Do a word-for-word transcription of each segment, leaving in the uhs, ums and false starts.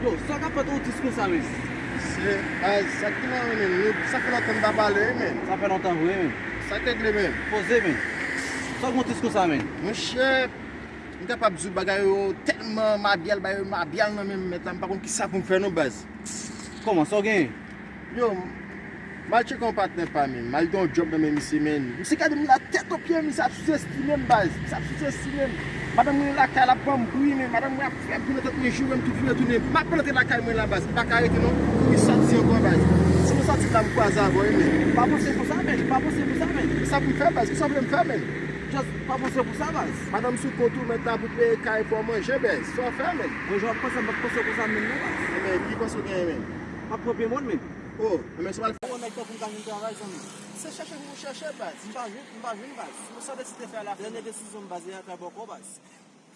Yo, sa w ka fè tro tris konsa, men? Se, baz, sa k te nan men, men, nou, sa fè lontan n pa pale, wi, men. Sa fè lontan vre, men. Sa k regle, men? Poze, men. Sa w tro tris konsa, men? Monchè, m kapab di w bagay yo tèlman mabyal, bagay yo mabyal nan men m, men la, m pa konn kisa pou m fè non, baz. Kòman, sa w genyen? Yo, m al tcheke yon patnè pa m, men. M al gen yon djòb nan men misye, men. Misye gade m la tèt o pye, misye ap souzestime m, baz. Misye ap souzestime m. Madanm mwen lakay la ap ban m bri, men. Madanm mwen ap fè bri nan tèt mwen, joure m tout vire tounen. M ap rantre lakay mwen la, baz. M pa ka rete non. M kouri sòti ankò, baz. Si m sòti la, m kwaze avè w, men. Pa panse pou sa, men. Pa panse pou sa, men. Kisa pou m fè, baz? Kisa w vle m fè, men? Just pa panse pou sa, baz. Madanm sou kont ou, mèt la pou peye kay pou w manje, baz. Sa w fè, men? Mwen, jan w ap panse, m p ap panse pou sa menm non, baz. Ebyen, ki panse w genyen, men? M ap pran pye mòn, men. Oh, men si w al fè yon nèg tankou m ka jwenn travay, zanmi. Se chèche pou w chèche, baz. M pa jwenn, m pa jwenn, baz. Ou sa deside fè la, dènye desizyon m, baz, e al kay bòkò, baz.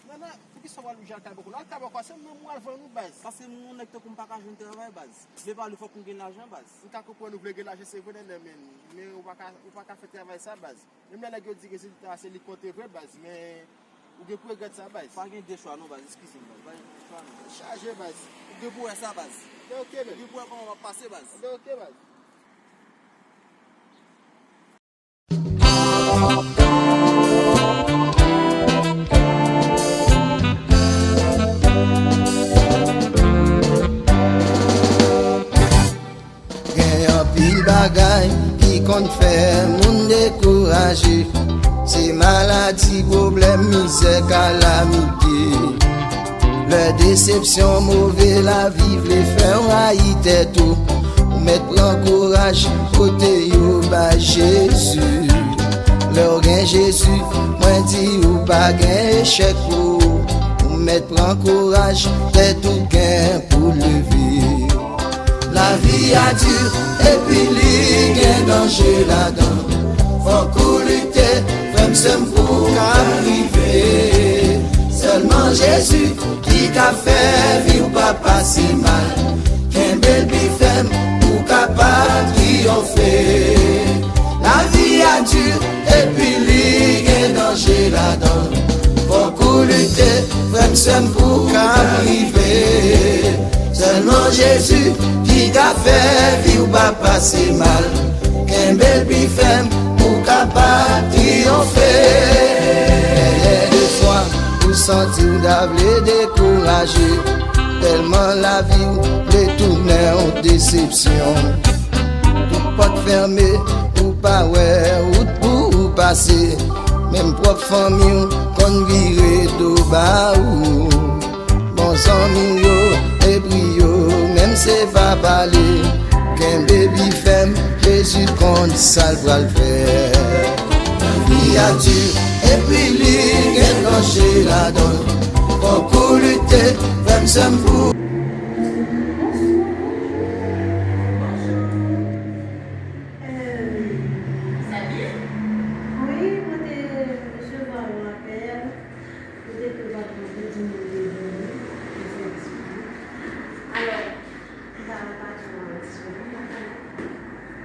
Nan, nan, poukisa w al oblije al kay bòkò? Al kay bòkò, se menm ou al vann ou, baz. Paske yon nèg tankou m pa ka jwenn travay, baz. Vle pale fòk m gen lajan, baz. M ka konprann ou vle gen lajan, se vre, nènè, men, men ou pa ka, ou pa ka fè travay sa, baz. Menm lè nèg yo di rezilta a se li k konte vre, baz, men ou gen pou regrèt sa, baz. Pa gen de chwa non, baz, eskize m, baz. Pa gen de chwa non. Chaje, baz. Ou gen pou wè sa, baz. Ebyen, oke, men. Ou gen pou wè kòman m ap pase, baz. Ebyen, oke, baz. Gen anpil bagay ki konn fè moun dekouraje. Se maladi, pwoblèm, mizè, kalamite. Lè desepsyon, move lavi vle fè w rayi tèt ou, ou mèt pran kouraj, pote yo bay Jezi. Lè w gen Jezi, mwen di ou pa gen echèk pou ou, ou mèt pran kouraj, tèt ou gen pou leve. Lavi a di, epi li gen danje ladan. Fòk ou lite, frè m, sè m, pou w ka rive. Sèlman Jezi ki ka fè vi w pa pase mal. Kenbe l pi fèm pou w kapab triyonfe. Lavi a di, epi li gen danje ladan. Fòk ou lite, frè m, sè m, pou w ka rive. Sèlman Jezi ki ka fè vi w pa pase mal. Kenbe l pi fèm pou w kapab triyonfe. Gen de fwa ou santi w ta vle dekouraje, tèlman lavi w vle tounen yon desepsyon. Tout pòt fèmen, ou pa wè wout pou ou pase. Menm pwòp fanmi w konn vire do ba ou. Bon zanmi w yo epri yo, menm se pa pale. Kenbe pi fèm, Jezi konn sa l pral fè. Lavi a di, epi li gen danje ladan. Fòk ou lite, frè m, sè m, pou Salut. Wi, mwen te resevwa yon apèl. Kote ke patwon te di mwen te vini, te fè dispo. Alò, m pa wè patwon an disponib.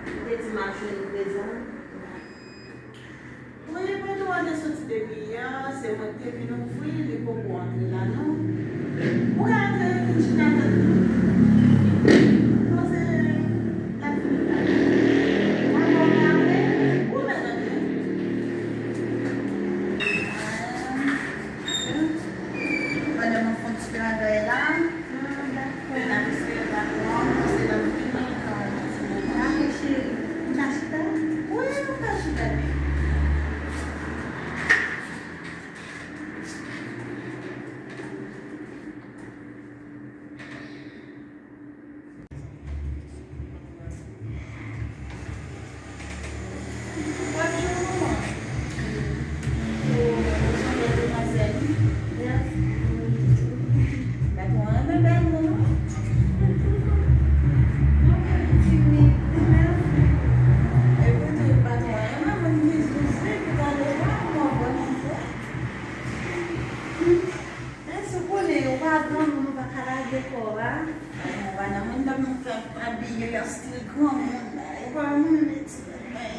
Li te di m ap jwenn prezan. Wi, patwon an te soti depi yè, se mwen ki te vin ouvri, li poko antre la non. Ou ka antre vin chita tann nou. Non, se l ap vini la. Dakò, m ap vini. Ou mèt antre. Pandan m ap fè yon ti travay la. Ah, dakò. N ap espere patwon an, paske l ap vini, ah, ti moman. Dakò, cheri. M ka chita? Wi, ou ka chita. Bonjou. Ou, ou se bèl demwazèl, wi. Mèsi. Patwon an renmen bèl moun, wi. Mwen konn timid, mèsi. Epi tou, patwon an renmen moun ki dous, wi, ki tande, waw, mwen vrèman fò. Men si w konnen, ou pa granmoun, ou pa ka lage kò w a. Ou pa nan moun k ap, k ap abiye an stil granmoun la. Ou pa moun meti bagay.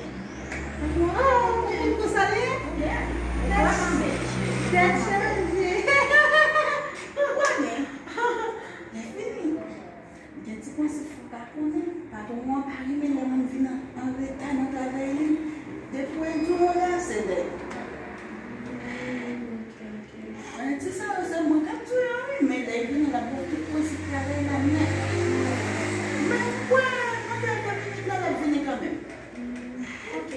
Waw, ou konn konsa l ye? Yeah. Tèt chanje. Tèt chanje. Ou konnen. Li fini. Pou tout prensip travay la nèt. Men kwè, mwen te ap vini la, l ap vini kanmenm. Ok.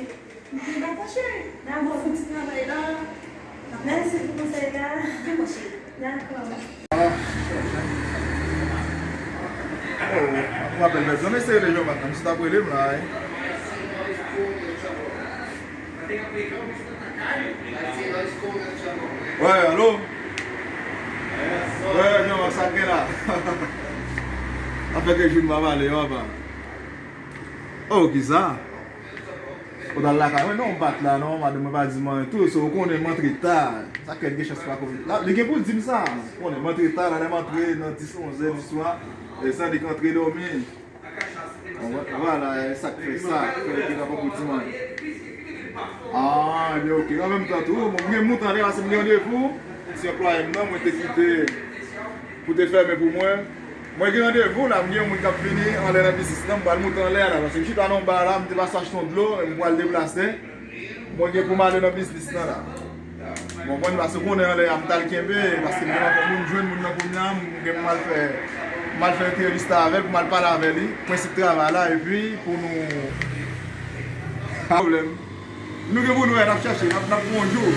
M te dakò, cheri. Dakò. Bon, fouti travay la. Mèsi pou konsèy la. Dakò, cheri. Dakò. Oh, m apèl pèsonn, eseye de jwenn madanm, si t ap rele m la, wi. Wè, alo? Wè, non, sa k gen la? Sa fè kèk jou n pa pale, papa. Oh, kisa? Ou t al lakay mwen? Non, m pa t la non, madanm mwen pa di m anyen tou, so ou konnen m antre ta. Sa k fè l gen chans pa konn la, li gen pou l di m sa. Ou konnen m antre ta, la lè m antre nan dis, onz è di swa, e sa li k antre dòmi. Vwala, e sa k fè sa, k fè li te ka poko di m anyen. Ah, ebyen, ok. An menm tan tou, mwen, m gen moun anlè, paske m gen randevou. Se anplwaye m nan, mwen te kite pou te fèmen pou mwen. Mwen gen randevou la, m gen yon moun k ap vini anlè nan biznis lan, m pral moute anlè a la, paske m chita nan yon ba la, m te pase achte yon dlo, e m pral deplase. Mwen gen pou m ale nan biznis lan la. Bon, mwen, paske ou konnen anlè a m t al kenbe, paske m gen ankò moun, jwenn moun nan kounye a, m gen pou m al fè, m al fè entrevista avè l, pou m al pale avè li, prensip travay la, epi pou nou. Pa pwoblèm. Nou gen pou nou wè, n ap chèche, n ap, n ap pran yon jou.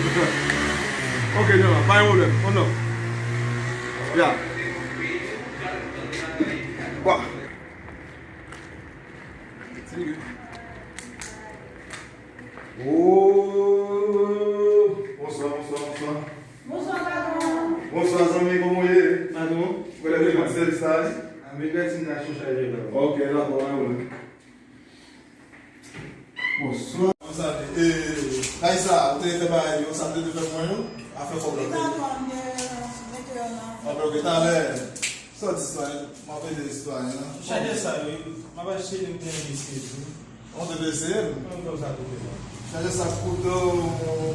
Ok, jèman, pa gen pwoblèm. On love. Ya. Wa. Oh! Bonswa, bonswa, bonswa. Bonswa, patwon. Bonswa, zanmi, kòman w ye? Patwon. Mwen leve nan sèvis la, wi. A, men pèdi m nan chonchaj la. Ok, dakò, pa gen pwoblèm. Bonswa. Bonswa, e, Raïssa, ou te fè bagay yo, sa m te fè pou mwen yo? Afè kòb la. Wi, patwon, m te mete yo nan. Ok, ok, talè. Sa w di, sitwayen? M ap ede sitwayen an. Chaje sa, wi. M ap achte li, m te envesti tou. Ou te eseye l? Mwen, m sa koute la. Chaje sa koute w,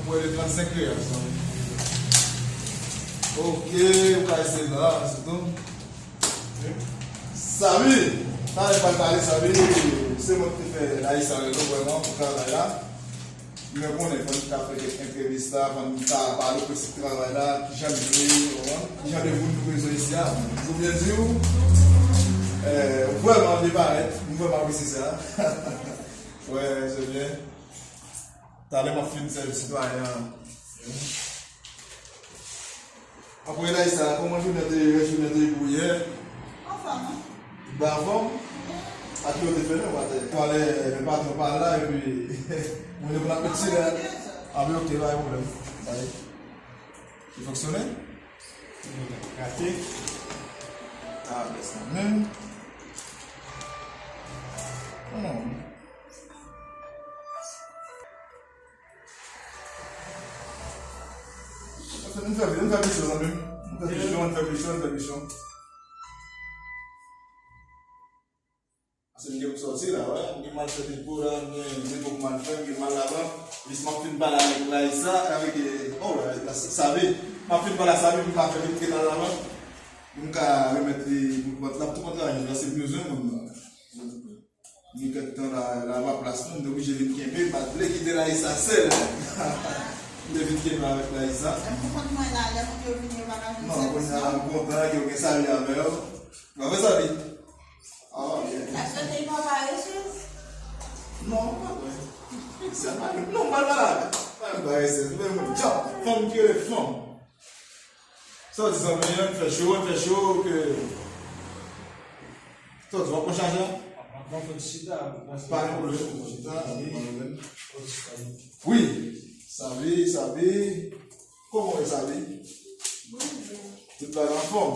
pwale trannsenk reyal, sa. Ok, ou ka eseye la, se tou. Savi, talè m pral pale, Savi, se mwen ki te fè Raïssa rele w vrèman pou travay la. Men konnen, fò n ta fè kèk entrevista, fò n ta pale prensip travay la, kijan l ye, ou konprann? Kijan de moun nou bezwen isi a? Pou byen di w, eh, vrèman byen parèt, m vrèman apresye sa. Wè, se byen. Talè m ap fin sèvi sitwayen an. Apre la, sa, kòman jounen te ye, jounen te ye pou yè? Anfòm, wi. Ba anfòm? Wi. A ki yo te fè non, maten? Talè, men patwon pa la, epi moun yo pran peti la. A, men ok, pa gen pwoblèm. Bay. Li fonksyone? Gate. A, bès nan menm. Hmm. Ann fè, ann fè plis yo, zanmi m. Ann fè plis yo, ann fè plis yo, ann fè plis yo. Paske m gen pou sòti la, wè. M gen m al fè depo la, m gen depo pou m al fè, m gen m al labank. Jis m ap fin pale avèk Raïssa, avèk, eh, oh, la, la, Savi. M ap fin pale a Savi, pou m ka fè vit fè m al labank. Pou m ka remèt li pou kont la, pou kont la, paske m bezwen moun nan. Gen kèk tan la, lavalas la, m te oblije vin kenbe, m pa t vle kite Raïssa sèl. M te vin kenbe avèk Raïssa. Lè m pou kont mwen la, lè moun yo vini, yo pa ka vin sèvis non. Non, kounye a, m kontan ke w gen Savi avè w. Ou pa vre, Savi? Ah, ok. Èske w te yon parèsez? Non, m pa kwè. Se pa, non, m pa l pale avè l. Pa yon parèsez, men moun djab, fanm ki rele fanm. Sa w di, zanmi, ann fè cho, ann fè cho, ke Sa w di, w ap pran chaje a? Mwen fè chita, mwen fè pa gen pwoblèm, mwen chita, wi, pa gen pwoblèm. Wi, Savi, Savi. Kòman w ye, Savi? Tout bagay anfòm.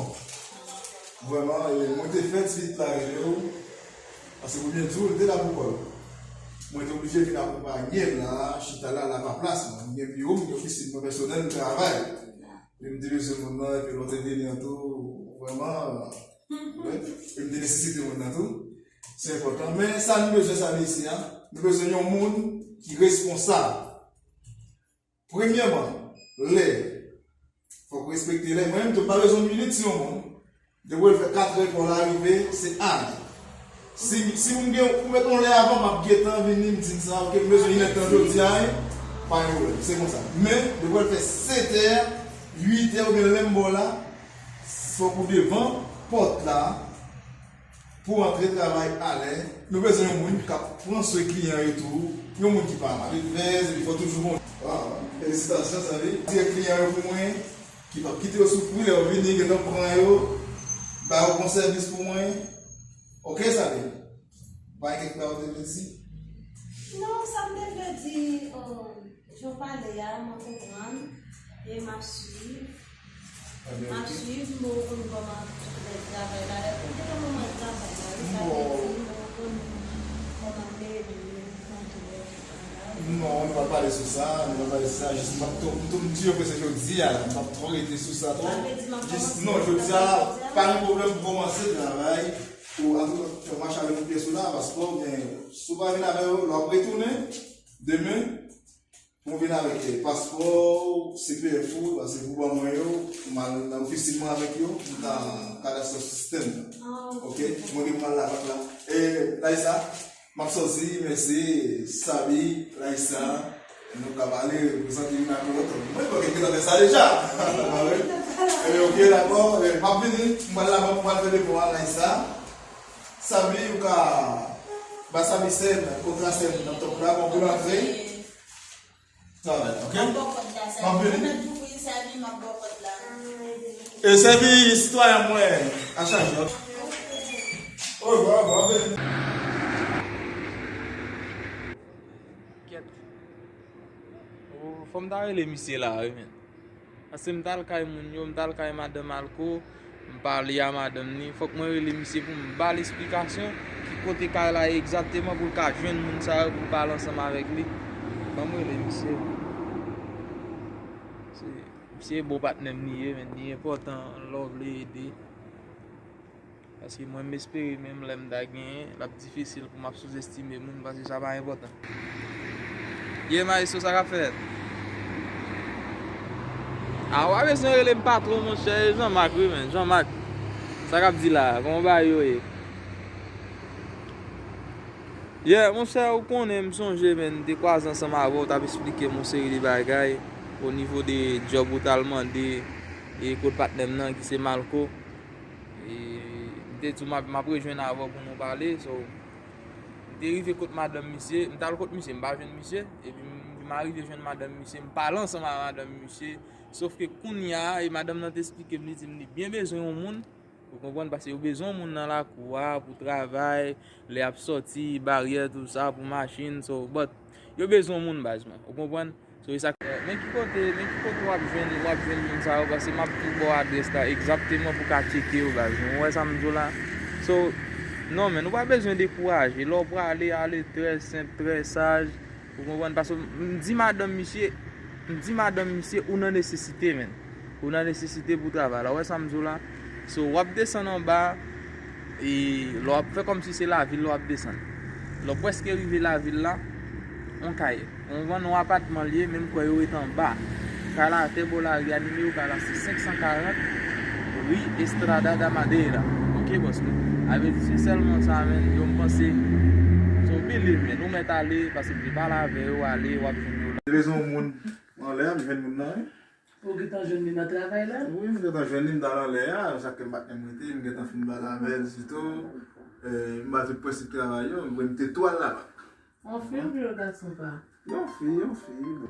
Vrèman, e, mwen te fè ti pitit la rele w. Paske pou byen di w, li te la pou kò l. Mwen te oblije vin akonpaye l la, chita la, lavalas mwen. Mwen gen biwo m, gen ofisin mwen pèsonèl, m travay. Epi m te bezwen moun nan, epi lè w te vini an tou, vrèman, wi, epi m te nesesite moun nan tou. Se enpòtan. Men sa nou bezwen, sa nou isi a, nou bezwen yon moun ki responsab. Premyèman, lè. Fòk w respekte lè. Mwen menm tou, m pa bezwen yon minit sou yon moun. Depi w fè katrè pou w la rive, se ale. Si, si moun gen pou mete yon lè avan, m ap gentan vini, m di m sa, ok, m bezwen inèdtan jodi a, wi, pa gen pwoblèm, se konsa. Men, depi w fè sèt è, uit è, oubyen lè m ba w la, Fòk ou devan pòt la pou antre travay alè. Nou bezwen yon moun k ap pran swen kliyan yo tou. Yon moun ki pa maledvèz, epi fò toujou bon. Ah, felisitasyon, sa vle di kliyan yo pou mwen, ki p ap kite yo soufri lè yo vini, gentan pran yo, ba yo bon sèvis pou mwen. Oke, sa vle. Bay kèk pawòl de mèsi. Non, sa m te vle di, oh, jan w pale a, mwen konprann, e m ap swiv. M ap swiv, m poko konn kòman lè travay la, lè pou gen moman travay la, wi, sa vle di m poko konn kòman meri nan tou lè travay. Non, nou pa pale sou sa, nou pa pale sou sa, jis m ap tou, m tou, m tou, m tou, jodi a la, m p ap twò rete sou sa twò. Sa vle di m ap kòmanse non, jodi a, pa gen pwoblèm pou kòmanse travay. Ou, antouka, fè w mache avèk yon pyès ou la, paspò, oubyen si w pa vin avè yo, lè w ap retounen demen, pou w vin avèk, eh, paspò w, C P F ou, paske pou ban mwen yo, pou m al nan ofisin mwen avèk yo, m ta kadastre sistèm nan. Oke? Mwen gen pou m al labank la. E, Laïssa, m ap sòti, mèsi, Sabi, Laïssa, nou ka pale, prezante youn ak lòt. Mwen kwè ke m gentan fè sa deja. Ebyen, oke, dakò. Ebyen, m ap vini, m pral labank, m pral fè depo a, Laïssa. Sabi, ou ka ba Sabi sèn, kontra sèn nan top la, bon, pou l antre. Travay, oke? M ap ba w kòd la, m ap vini. Ou mèt ouvri sèvi, m ap ba w kòd la. E sèvi sitwayen mwen a chaje. Orevwa, orevwa, m ap vini. Kèt. Oh, fò m ta rele misye la, wi, men. Paske m t al kay moun yo, m t al kay madan Malco, m pale a madanm ni. Fòk mwen rele misye pou m ba l esplikasyon ki kote kay la ye egzakteman pou l ka jwenn moun sa yo pou l pale ansanm avèk li. Ban m rele misye. Se, misye bon patnè m li ye, men li enpòtan, lè w vle ede. Paske mwen, m espere menm lè m ta genyen, l ap difisil pou m ap souzestime moun, paske sa pa enpòtan. Ye, maestro, sa k ap fèt? A, w pa bezwen rele m patwon, monchè, e Jean Marc, wi, men, Jean Marc. Sa k ap di la? Kòman bagay yo ye? Yeah, monchè, ou konnen, m sonje, men, m te kwaze ansanm avè w, w t ap esplike m yon seri de bagay o nivo de djòb ou t al mande, e kot patnè m nan, ki se Malco. E, m te di w m ap, m ap rejwenn avè w pou nou pale. So, m te rive kot madanm misye, m t al kot misye, m pa jwenn misye, epi m, m arive jwenn madanm misye, m pale ansanm ak madanm misye, sof ke kounye a, e madanm nan te esplike m, li di m li byen bezwen yon moun, ou konprann, paske yo bezwen yon moun nan lakou a pou travay, lè y ap sòti, baryè, tou sa, pou machin, so, but, yo bezwen yon moun, baz mwen, ou konprann? So, e sa k-, men ki kote, men ki kote w ap jwenn, w ap jwenn moun sa yo, paske m ap tou ba w adrès la egzakteman pou w ka tcheke yo, baz. Ou wè sa m di w la? So, non, men nou pa bezwen dekouraje. Lè w prale, ale trè senp, trè saj. Ou konprann? Paske m di madanm misye, m di madanm misye, ou nan nesesite, men. Ou nan nesesite pou travay la. Ou wè sa m di w la? So, w ap desann anba, e lè w ap fè kòmsi se lavil la w ap desann. Lè w prèske rive lavil la, yon kay. Yon vann, yon apatman l ye, men m kwè yo ret anba. Kay la atè bò lari a, nimewo kay la se senk san karant, ri Estrada da Madeira. Oke, bòs mwen. Avè di se sèlman sa, men, yo m panse. So, believe, men, ou mèt ale, paske m te pale avè yo, ale, w ap jwenn yo la. Te bezwen yon moun anlè a, m jwenn moun nan, wi. Ou gentan jwenn li nan travay la? Wi, m gentan jwenn li, m t al anlè a, sa k fè m pa t menm rete, m gentan fin pale avè l sitou. Eh, m ba l tout prensip travay yo, m te tou al labank. Yon fi oubyen yon gason pa? Yon fi, yon fi, bon.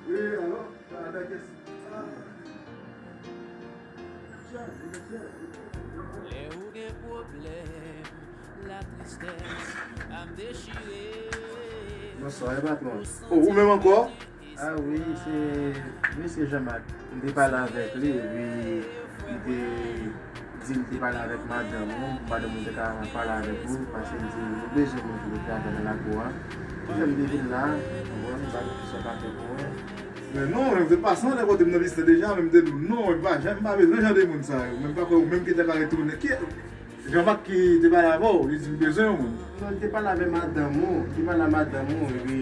Wi, alò, sa a dèyè kesyon. Lè ou gen pwoblèm, latristès ap dechire. Bonswa, e patwon. Oh, ou menm ankò? Ah wi, se mesye Jean Marc. M te pale avèk li, epi li te di m te pale avèk madanm ou, pou madanm ou te ka pale avèk ou, paske li di nou bezwen moun pou travay nan lakou a. Ki fè m te vin la, ou konprann, m pa konn kisa w ka fè pou mwen. Men non, mwen te pase anlè kote m nan vizite deja, men m te di w non, mwen pa janm, m pa bezwen jan de moun sa yo. Men m pa kwè ou menm ki te ka retounen. Ki, Jean Marc ki te pale avè w, li di m bezwen yon moun. Non, li te pale avè madanm ou, li te pale a madanm ou, epi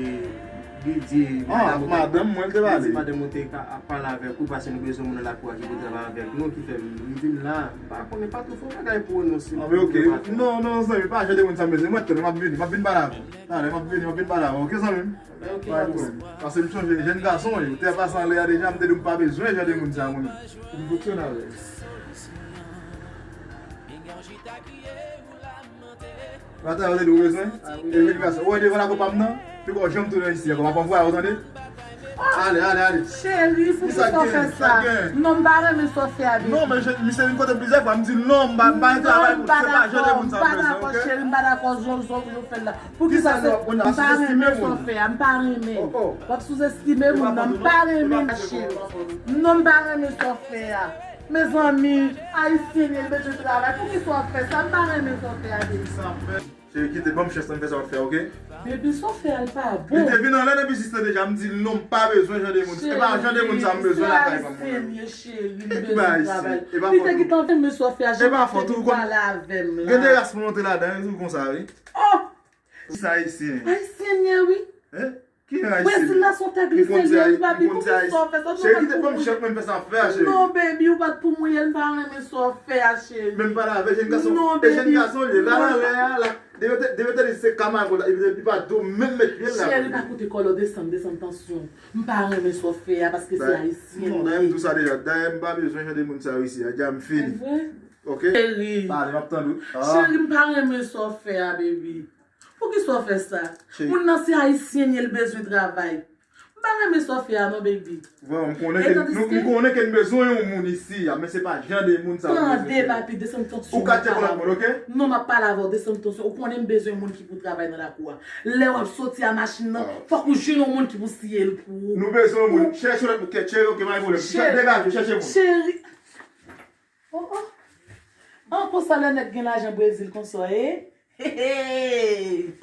Li di madanm ou te, madanm mwen te pale. Li di madanm ou te ka ap pale avèk ou, paske nou bezwen moun nan lakou a ki pou travay avèk nou, ki fè m vin la. M pa konnen, pa tou fè yon bagay pou ou non, si. Ah, men ok. Non, non, zanmi, pa jan de moun sa m bezwen. Mwen, m ap vini, m ap vin pale avè w. Talè, m ap vini, m ap vin pale avè w. Ok, zanmi m? Ok, pa de pwoblèm. Paske m sonje, jèn gason, wi, ou te pase anlè a deja, m te di w m pa bezwen jan de moun sa, moun. M fonksyone avè l. Batay ou te di ou bezwen? Epi li pase. Ou wè devan lakou pa m nan? Piko w janm tounen isi ankò. M ap anvoye w, tande? Ale, ale, ale. Cheri, poukisa w fè sa? Non, m pa renmen sa w fè a, baby. Non, men misye vin kote m plizyè fwa. M di l non, m pa, m pa gen travay pou, se pa jan de moun sa m bezwen, ok? Cheri, m pa dakò, zòzò pou yo fè l la. Poukisa se, m pa renmen sa w fè a, m pa renmen. W ap souzestime moun nan, m pa renmen, ma cheri. Non, m pa renmen sa w fè a. Mezanmi, ayisyen li ye, l bezwen travay. Poukisa w ap fè sa? M pa renmen sa w fè a, baby. Cheri, kite, ban m chans lan, m fè sa w ap fè, ok? Baby, sa w fè a, l pa bon. Li te vin anlè depi sistan deja, m di l non, m pa bezwen jan de moun. Se pa jan de moun sa m bezwen lakay pa m, mwen menm. Cheri, m bezwen travay. Li te gentan fè m sa w fè a, jan m ap fè li pale avè m la. Gen de ras pou monte ladan, wi, konsa, wi. Oh! Sa ayisyen. Ayisyen li ye, wi. Hein? Ki ayisyen? Brezil la se yon tè glise li ye, wi, papi. Poukisa w fè sa? Cheri, kite ban m chans mwen fè sa m fè a, cheri. Non, baby, ou pa t pou mouye l, m pa renmen sa w fè a, cheri. Men m pale avè jèn gason, e jèn gason li ye, la, la, la, la. Depi te, depi te di se kamago la, epi li pa di w menm met pye l la. Cheri, pa koute kòlè w, desann, desann tansyon. M pa renmen sa w fè a, paske se ayisyen li ye. Non, dayè m di w sa deja, dayè m pa bezwen jan de moun sa yo isi a, dja m fini. Ok? Cheri. Pale, m ap tande w. Cheri, m pa renmen sa w fè a, baby. Poukisa w fè sa? Moun nan se ayisyen li ye, l bezwen travay. M pa renmen sa w fè a non, baby. Bon, m konnen ke nou, m konnen ke n bezwen yon moun isi a, men se pa jan de moun sa nou bezwen. Tande, papi, desann tansyon. Ou ka tcheke lòt moun, ok? Non, m ap pale avè w, desann tansyon. Ou konnen m bezwen moun ki pou travay nan lakou a. Lè w ap soti a machin nan, fòk ou jwenn yon moun ki pou siye l pou ou. Nou bezwen yon moun. Chèche lòt moun, chèche, ok, pa gen pwoblèm. Degaje, chèche moun. Cheri. Oh, oh. An konsa lè nèg gen lajan Brezil konsa, e? Hey, hey.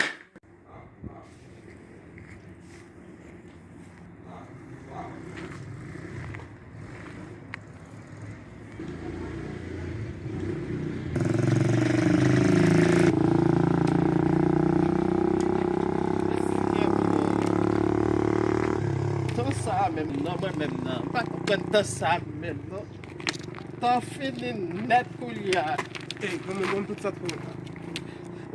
Tan sa a menm nan, mwen menm nan. M pa konprann tan sa a menm non. Tan fini nèt koulye a. Ey, granmoun, ban m tout sa t pou mwen.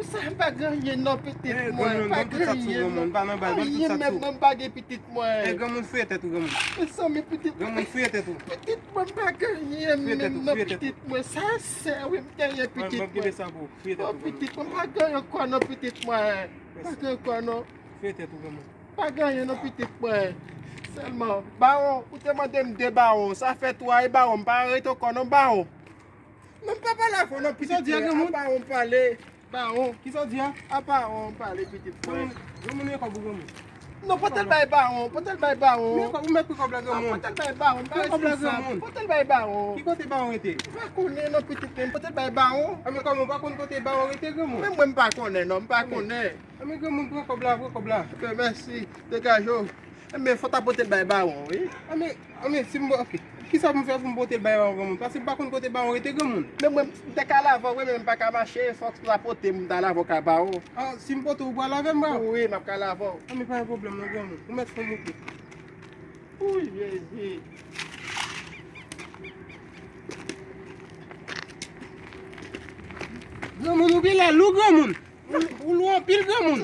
Sa m pa gen anyen non, pitit mwen. Ey, granmoun, ban m tout sa t pou mwen. M pa nan bay, ban m tout sa t pou. Anyen menm non, m pa gen, pitit mwen. Ey, granmoun, fouye tèt ou, granmoun. Mezanmi, pitit mwen. Granmoun, fouye tèt ou. Pitit mwen, m pa gen anyen menm non, pitit mwen. Sa sè, wi, m genyen, pitit mwen. Ban m kenbe sa pou ou. Fouye tèt ou, granmoun. Oh, pitit mwen, m pa gen anyen ankò non, pitit mwen. M pa gen ankò non. Fouye tèt ou, granmoun. Pa gen anyen non, pitit mwen. Sèlman, bawon, ou te mande m de bawon. Sa fè twa, e bawon, m pa rete ankò non, bawon. Non, m pa pale avè w non, pitit mwen. Kisa w di a, granmoun? A bawon m pale. Bawon. Kisa w di a? A bawon m pale, pitit mwen. Granmoun, granmoun, men kòb ou, granmoun. Non, pote l bay bawon, pote l bay bawon. Men kòb, ou mèt pran kòb la, granmoun. Pote l bay bawon, m pa responsa. Pote l bay bawon. Ki kote bawon rete? M pa konnen non, pitit mwen, pote l bay bawon. A, men kòman ou pa konn kote bawon rete, granmoun? Men mwen, m pa konnen non, m pa konnen. A, men granmoun, pran kòb la, pran kòb la. Ok, mèsi. Degaje w. Enben, fò w ta pote l bay bawon, wi. A, men, a, men, si m, ok. Kisa pou m fè pou m pote l bay bawon, granmoun? Paske m pa konn kote bawon rete, granmoun. Men mwen, m te ka al avè w, wi, men m pa ka mache, fòk w ta pote m, m ta al avè w kay bawon. A, si m pote w, ou pral avè m, bawon? Wi, m ap ka al avè w. A, men pa gen pwoblèm non, granmoun. Ou mèt fè m oke. Ou, Jezi. Granmoun, ou byen lou, granmoun. Ou, ou lou anpil, granmoun.